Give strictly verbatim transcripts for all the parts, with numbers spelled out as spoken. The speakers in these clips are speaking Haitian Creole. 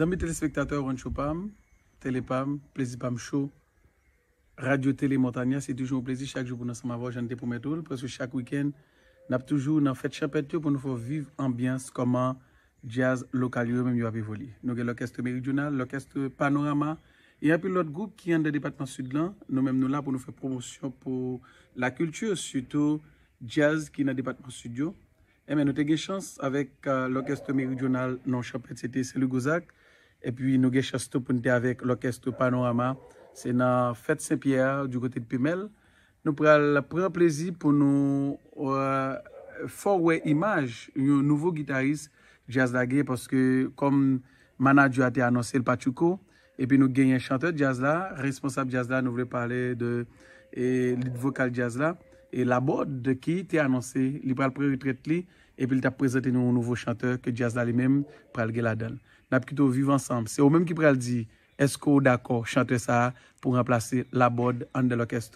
Zanmi telespektatè One Show Pam, Tele Pam, Plezi Pam Show, Radyo Tele Montagna, se toujou yon plezi chak jou pou nou ansanm avè w, jan n te pwomèt ou l, prèske chak wikenn, n ap toujou nan fèt chanpèt yo pou nou fè w viv anbyans kòman djaz lokal yo, yo menm yo ap evolye. Nou gen lòkès Meridyonal, lòkès Panorama, e anpil lòt gwoup ki anndan depatman Sid lan, nou menm nou la pou nou fè pwomosyon pou lakilti, sitou djaz ki nan depatman Sid yo. Enben, nou te gen chans avèk, euh, lòkès Meridyonal, non chanpèt se te Sen Lwi Gozak. Epi nou gen chans tou pou n te avèk lòkès Panorama. Se nan fèt Sen Pyè a, di kote de Pemèl. Nou pral pran plezi pou nou, euh, fè w wè imaj yon nouvo gitaris djaz la gen, paske kòm manadjè a te anonse l, Patchouko, epi nou genyen chantè djaz la, responsab djaz la, nou vle pale de, e, lead vokal djaz la, e Labòd ki te anonse li pral pran retrèt li, epi li t ap prezante nou yon nouvo chantè ke djaz la li menm pral gen ladan l. N ap kite w viv ansanm. Se ou menm ki pral di, èske w dakò chantè sa a pou ranplase Labòd anndan lòkès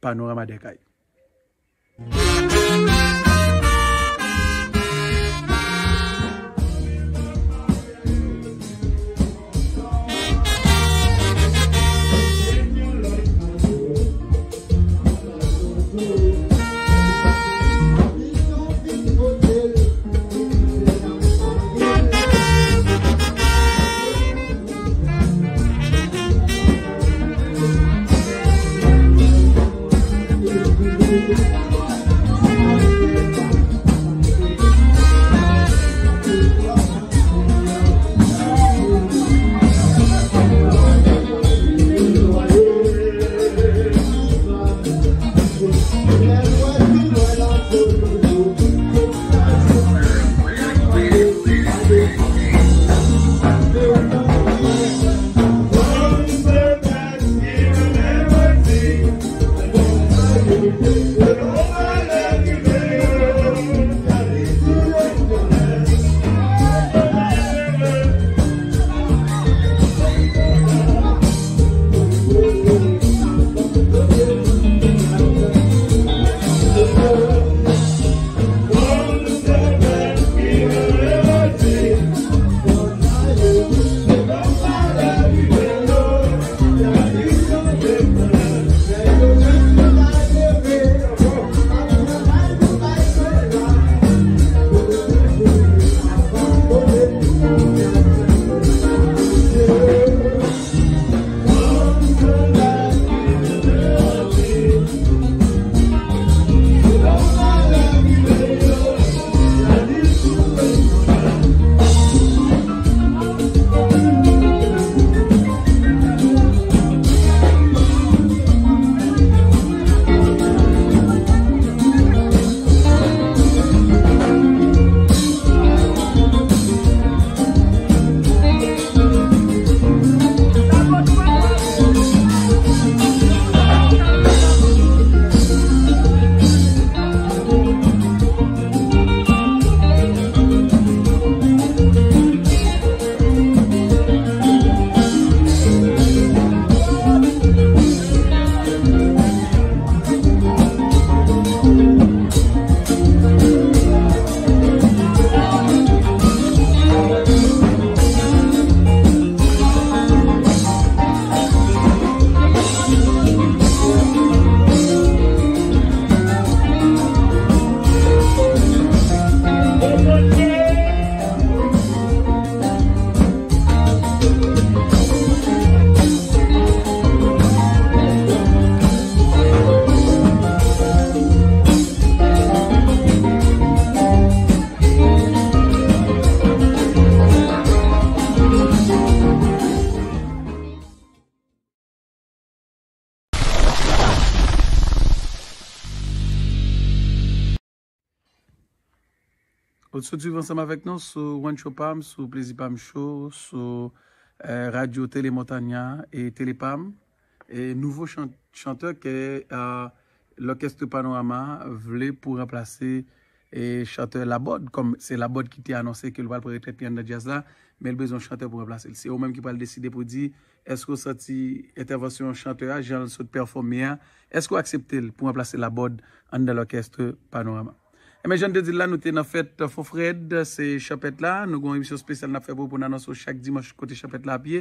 Panorama Dèkay? Ou sot viv ansanm avèk nou sou One Show Pam, sou Plezi Pam Show, sou, eh, Radyo Tele Montagna e Tele Pam. E nouvo chan-, chantè ke, eh, lòkès Panorama vle pou ranplase, eh, chantè Labòd, kòm se Labòd ki te anonse ke l pral pran retrèt li anndan djaz la, men l bezwen yon chantè pou ranplase l. Se ou menm ki pral deside pou di, èske w santi entèvansyon chantè a, jan l sot pèfòme a, èske w aksepte l pou ranplase Labòd anndan lòkès Panorama? Ebyen, jan n te di l la, nou te nan fèt Fon Frèd, se chanpèt la. Nou gen yon emisyon espesyal n ap fè pou, pou n anonse w chak dimanch kote chanpèt la ap ye.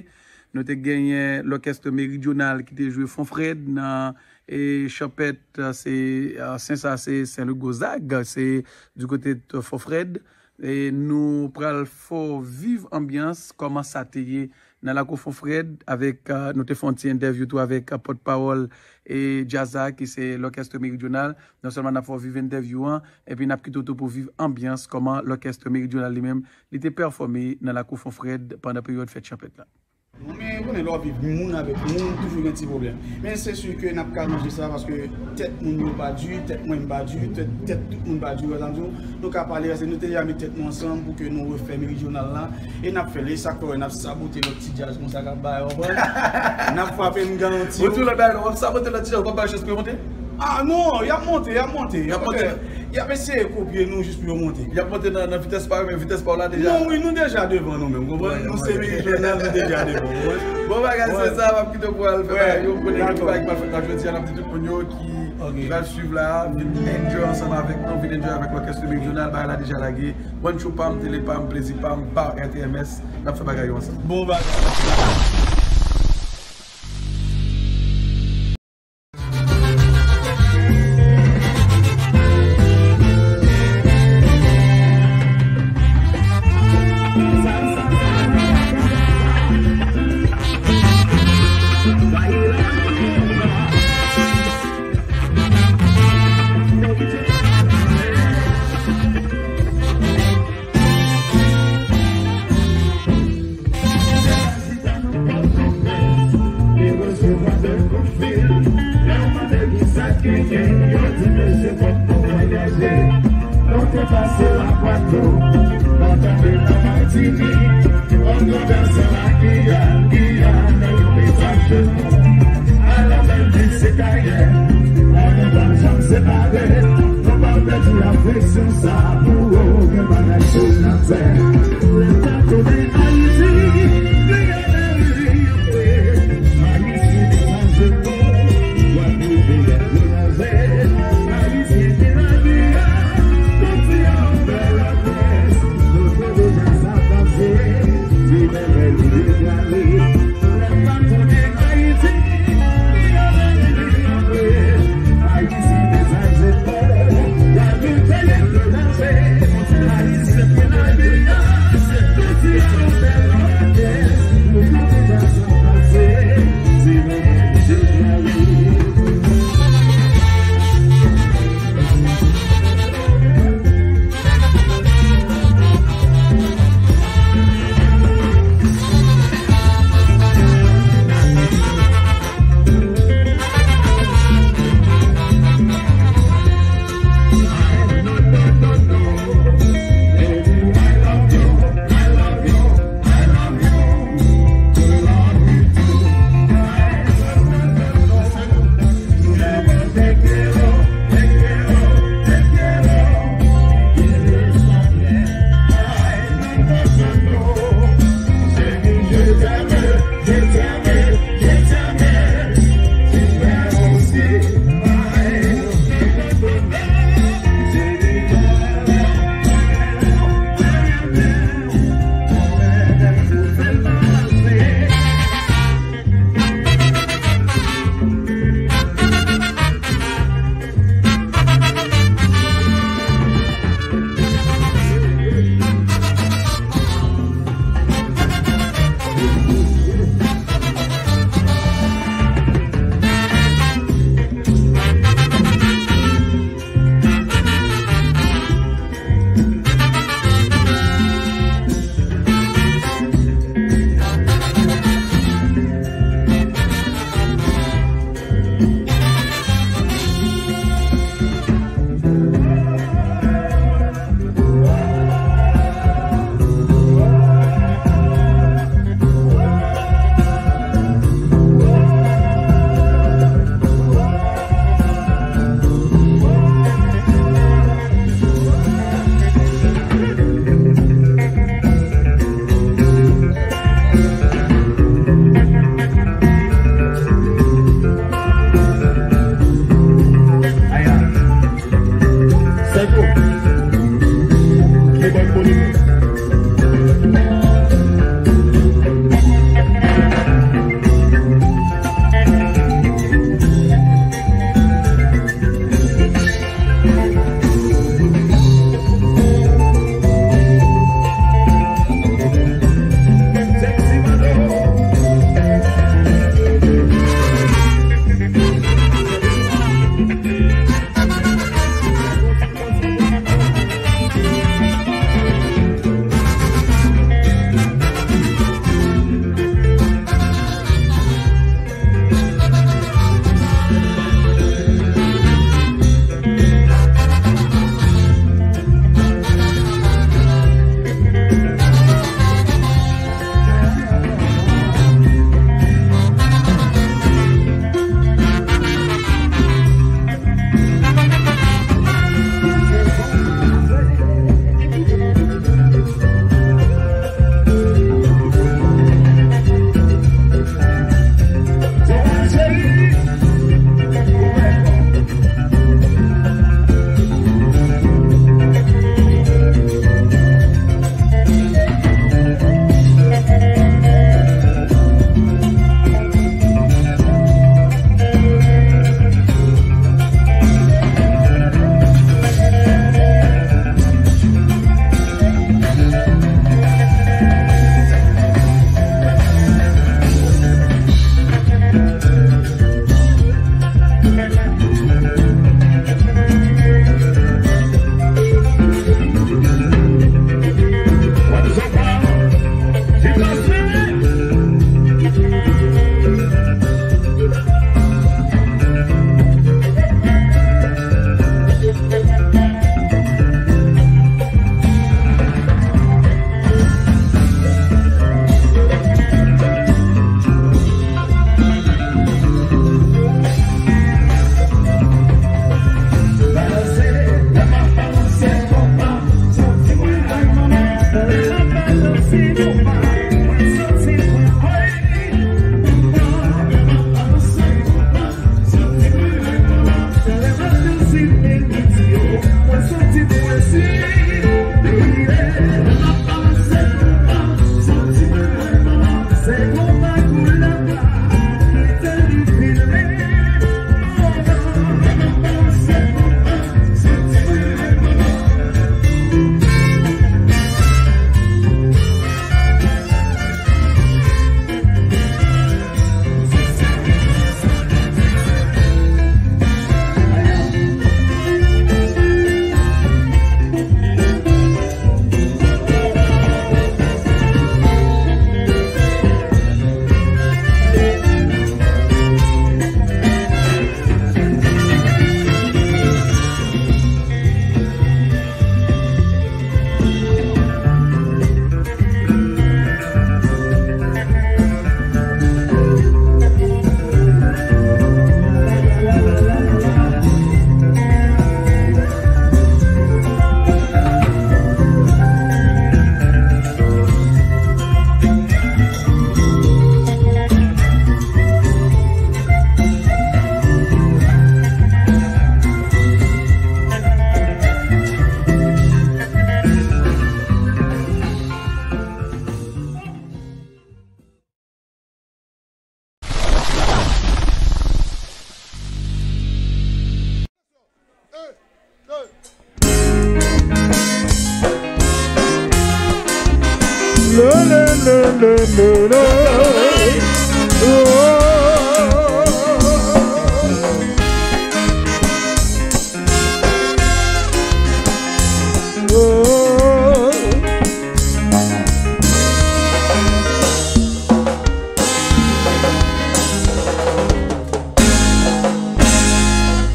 Nou te genyen lòkès Meridyonal ki te jwe Fon Frèd nan, e, chanpèt, se, e, Sen, sa se Sen Lwi Gozag, se di kote Fon Frèd. E nou pral fè w viv anbyans kòman sa te ye nan lakou Fon Frèd avèk, e, nou te fè yon ti entèvyou tou avèk, e, pòtpawòl, e, djaz la ki se lòkès Meridyonal. Non sèlman n ap fè w viv entèvyou an, epi n ap kite w tou pou w viv anbyans kòman lòkès Meridyonal li menm, li te pèfòme nan lakou Fon Frèd pandan peryòd fèt chanpèt la. Non, men ou konnen lè w ap viv moun avèk moun, toujou gen ti pwoblèm. Men se si ke n ap ka ranje sa, paske tèt moun yo pa di, tèt mwen m pa di, tèt, tèt tout moun pa di, ou wè sa m di w? Nou ka pale, paske nou te deja met tèt nou ansanm pou ke nou refè Meridyonal la, e n ap fè l, e sa k fè w wè n ap sabote lòt ti djaz konsa k ap bay, w konprann? N ap frape m gan yon ti. Ou di w lòt bagay, w ap sabote lòt ti djaz, w p ap bay chans pou yo monte? Ah non, y ap monte, y ap monte. Y ap monte. Y ap eseye kopye nou jis pou yo monte. Y ap monte nan, nan vitès pa yo, men vitès pa w la deja. Non, wi, nou deja devan nou menm, konprann? Nou se Meridyonal, nou deja devan, konprann? Bon bagay, se sa, m ap kite w pou al fè bagay yo, pou nèg yo ki pa, ki pa fèt la jodi a, n ap di tout moun yo ki pral swiv la, vin enjoy ansanm avèk nou, vin enjoy avèk lòkès Meridyonal, bagay la deja lage. One Show pa m, tele pa m, plezi pa m, pa R T M S, n ap fè bagay yo ansanm. Bon bagay. Li resevwa de kout fil. Lè w mande kisa k genyen, yo di mesye fòk nou vwayaje. Nou te pase Lagwadloup, nou tande nan Matinik, nou travèse Lagiyàn, Giyàn, nan yon mesaj de nou. Alò menm si se Kayè, nou pa janm separe. Nou p ap pèdi afeksyon sa pou ou, gen bagay sou latè. Lè w ta tounen Ayiti, li gentan rive. Ayisyen degaje nou, Gwadloupeyèn degaje. Ayisyen ki nan Giyàn, tout ti an fè lapès. Nou te deja sa pase, li menm li deja ale.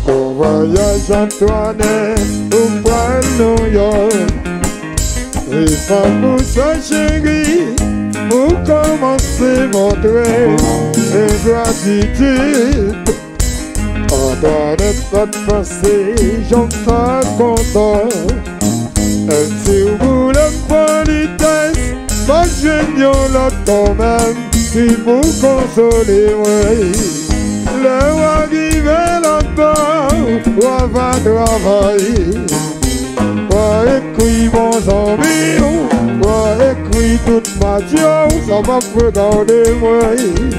Bon vwayaj Antwanèt, ou pral Nouyòk. E fanm ou sa cheri, ou kòmanse montre m gratitid. Antwanèt pa t panse jan w ta kontan. Menm si w boule m politès, m ap jwenn yon lòt kanmenm ki pou konsole mwen. Lè w a rive laba, w a va travay. W a ekri bon zanmi w, w a ekri tout match yo, sa p ap regade mwen.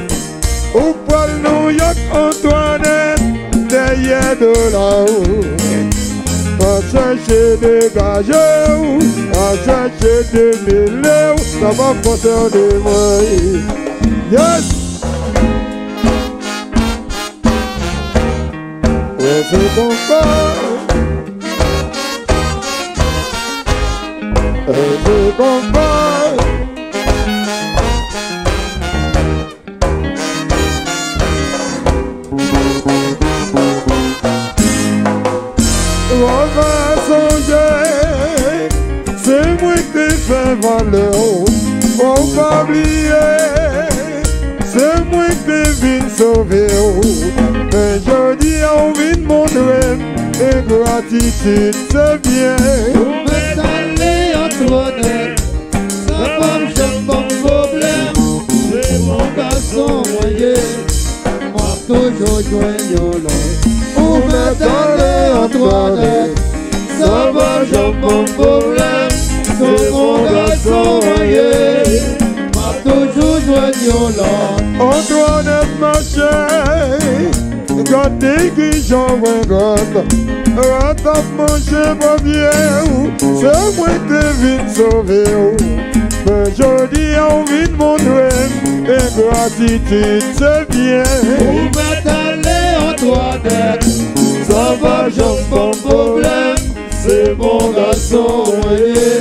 Ou pral Nouyòk Antwanèt, dèyè dola w. Pa chèche degaje w, pa chèche demele w, sa pa konsène mwen. Yes! Reve konpa. Reve konpa. W a va sonje, se mwen k te fè valè w. W a pa bliye, se mwen k te vin sove w. Men jodi a w vin montre m gratitid se byen. Ou mèt ale Antwanèt. Sa p ap janm ban m pwoblèm. Se bon gason mwen ye. M ap toujou jwenn yon lòt. Ou mèt ale Antwanèt. Sa p ap janm ban m pwoblèm. Se bon gason mwen ye. M ap toujou jwenn yon lòt. Antwanèt mache. Gade kijan w engra. Rat ap manje papye w, se mwen k te vin sove w. Men jodi a w vin montre m gratitid se byen. Ou mèt ale Antwanèt, sa pa janm ban m pwoblèm. Se bon gason mwen ye,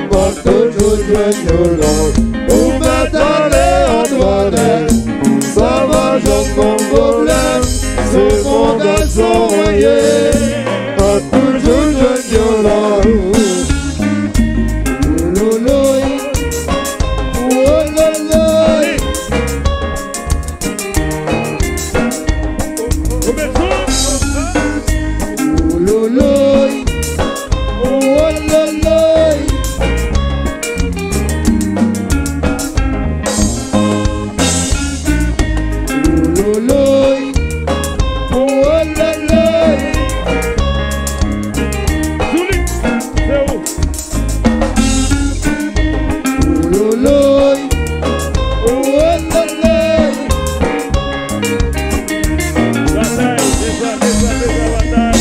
m ap toujou jwenn yon lòt. Ou mèt ale Antwanèt, sa pa janm ban m pwoblèm. Se bon gason mwen ye, m ap toujou jwenn yon lòt. Ololoy, ololoy. Ololoy. Ololoy. Batay, deja, deja, deja, batay.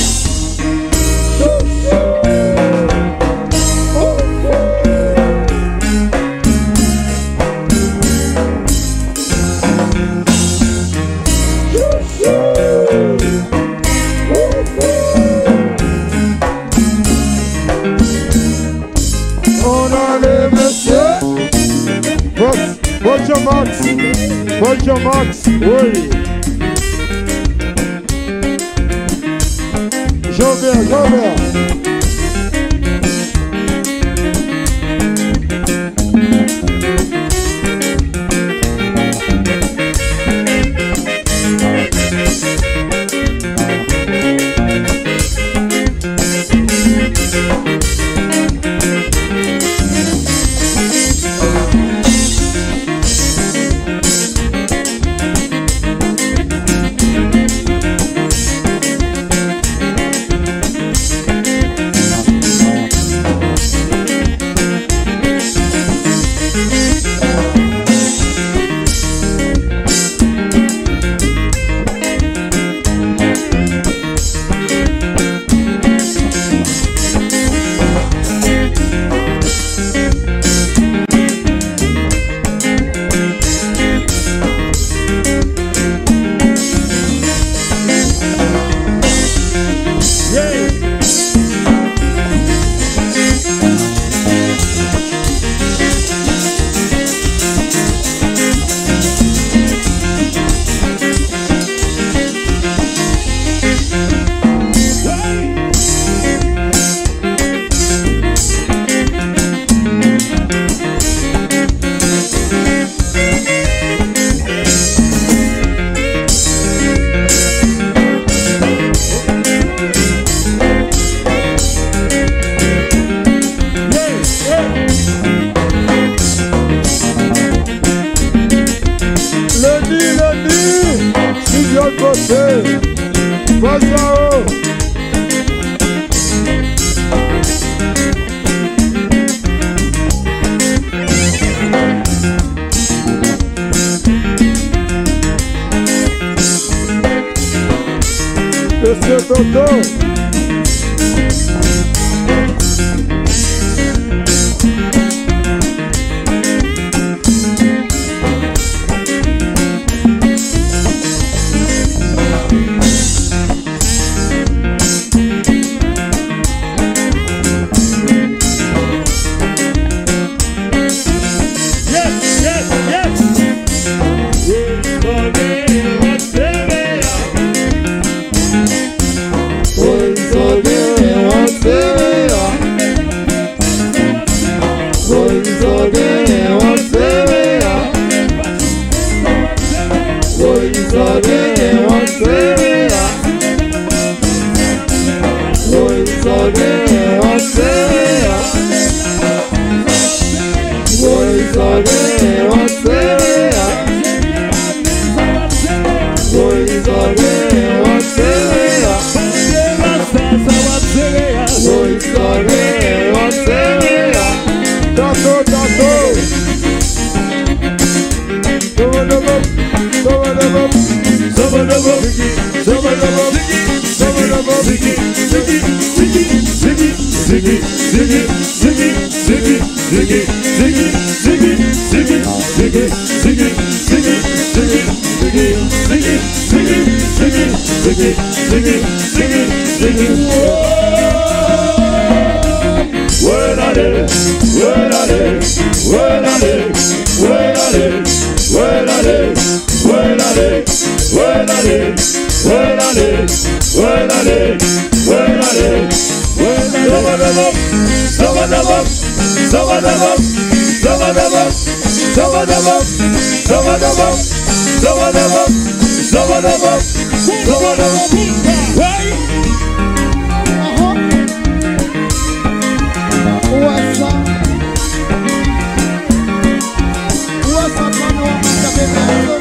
Ann ale, mesye. Bon, bon Jean Max. Bon Jean Max, wi. Jovè, jovè. Toto. Yes, yes, yes. Woy, sa w genyen w ap sere a. Woy, sa w genyen w ap sere a. Woy, sa w genyen w ap sere a. Woy, sa w genyen w ap sere a. Woy, sa w genyen w ap sere a. Woy, sa w genyen w ap sere a. Woy, sa w genyen w ap sere a. Tanto, tanto. Ou wè sa? Ou wè sa, pandan w ap tape nan rezo?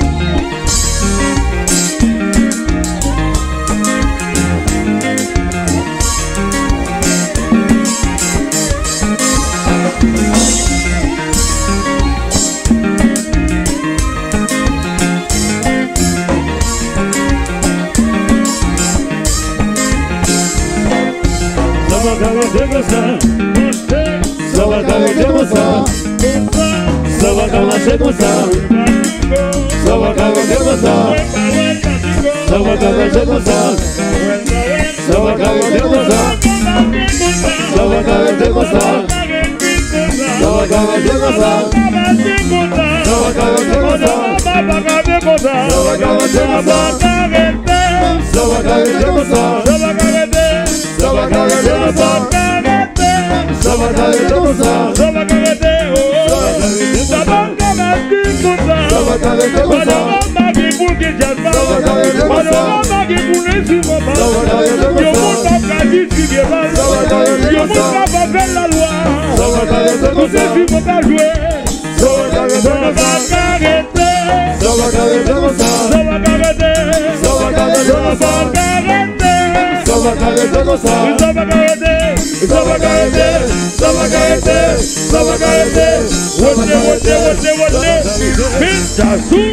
Sa pa ka rete konsa. Sa pa ka rete konsa. Sa pa ka mache konsa. Sa pa ka rete konsa. Sa pa ka mache konsa. Sa pa ka rete konsa. Sa pa ka rete konsa. Sa pa ka rete konsa. Sa pa ka rete konsa. Sa pa ka rete konsa. Sa pa ka rete konsa. Sa pa ka rete konsa. Sa pa ka rete. Sa pa ka rete konsa. Sa pa ka rete konsa. Sa pa ka rete, oh. Sa pa ka rete konsa. Sa pa ka rete konsa. Panorama gen pou l gen djaz pa l. Sa pa ka rete konsa. Panorama gen pou l enstriman pa l. Sa pa ka rete konsa. Yon moun p ap ka distribye pa l. Sa pa ka rete konsa. Yon moun p ap ap fè lalwa. Sa pa ka rete konsa. Tout enstriman ka jwe. Sa pa ka rete konsa. Sa pa ka rete konsa. Sa pa ka rete. Sa pa ka rete konsa. Sa pa ka rete. Sa pa ka rete konsa. Sa pa ka rete. Sa pa ka rete. Sa pa ka rete. Sa pa ka rete. Wote, wote, wote, wote. Men Jazou.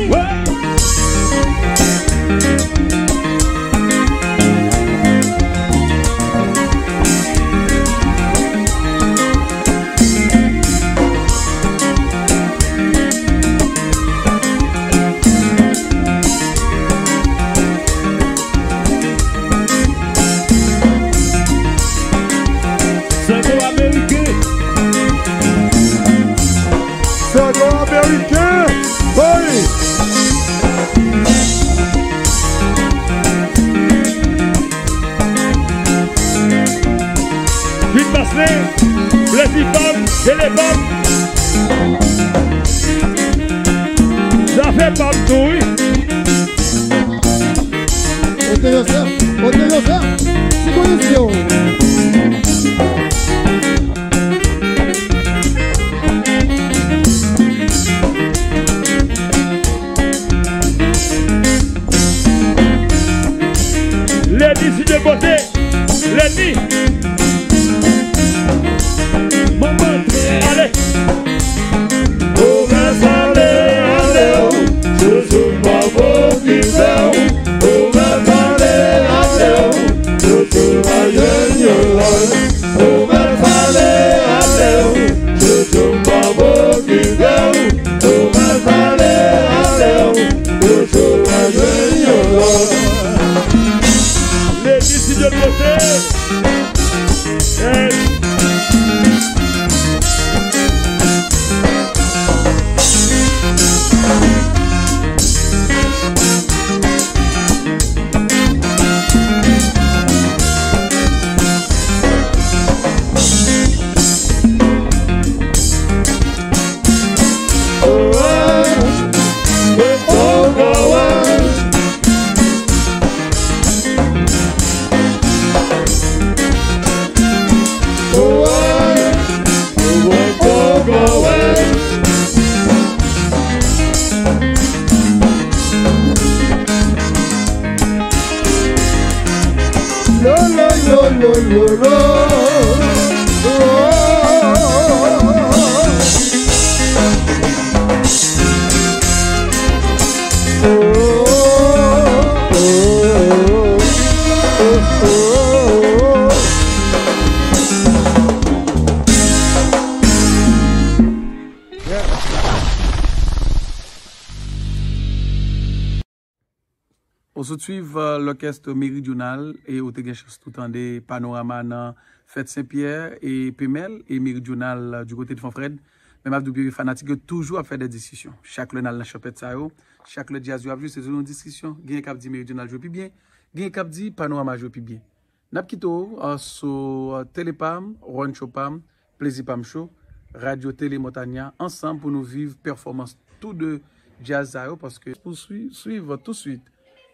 Sègo ameriken. Sègo ameriken. Hey! Vin pase, plezi pa m, tele pa m. Zafè pa m tou, wi. Ote Joseph, Ote Joseph, ti konesyon. Lèdi si de kote. Lèdi. Manman, ale. Pwomès ale, ale, o. Chouchou m pa okipe w. Pwomès ale, ale, o. Ou sot swiv, euh, lòkès Meridyonal e ou te gen chans tou tande Panorama nan Fèt Senpyè e Pemèl e Meridyonal, euh, du kote de Fanfrèd. Men m ap di w byen, fanatik yo toujou ap fè de diskisyon. Chak lè n al nan chanpèt sa yo, chak lè djaz yo ap jwe, se toujou yon diskisyon. Genyen k ap di Meridyonal jwe pi byen, genyen k ap di Panorama jwe pi byen. N ap kite w, ah, sou, ah, Tele Pam, One Show Pam, Plezi Pam Show, Radyo Tele Montagna, ansanm pou nou viv pèfòmans tou de djaz sa yo, paske pou swi-, swiv tou swit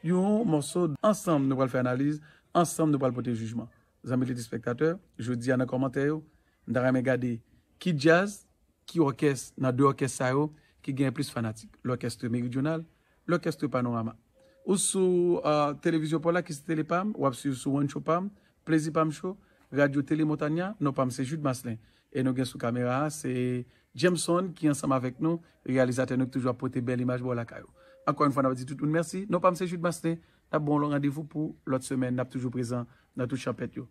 yon mòso ansanm nou pral fè analiz, ansanm nou pral pote jijman. Zanmi telespektatè, jodi a nan kòmantè yo, m ta renmen gade ki djaz ki òkès nan de òkès sa yo ki gen plis fanatik? Lòkès Meridyonal, lòkès Panorama. Ou sou, ah, televizyon pa w la ki se Tele Pam, w ap swiv sou One Show Pam, Plezi Pam Show, Radyo Tele Montagna, non pa m se Jude Maslin. E nou gen sou kamera a, se Jameson ki ansanm avèk nou, reyalizatè nou ki toujou ap pote bèl imaj ba w lakay ou. Ankò yon fwa, n ap di tout moun mèsi. Non pa m se Jude Maslin, n ap ba w yon lòt randevou pou lòt semèn, n ap toujou prezan nan tout chanpèt yo.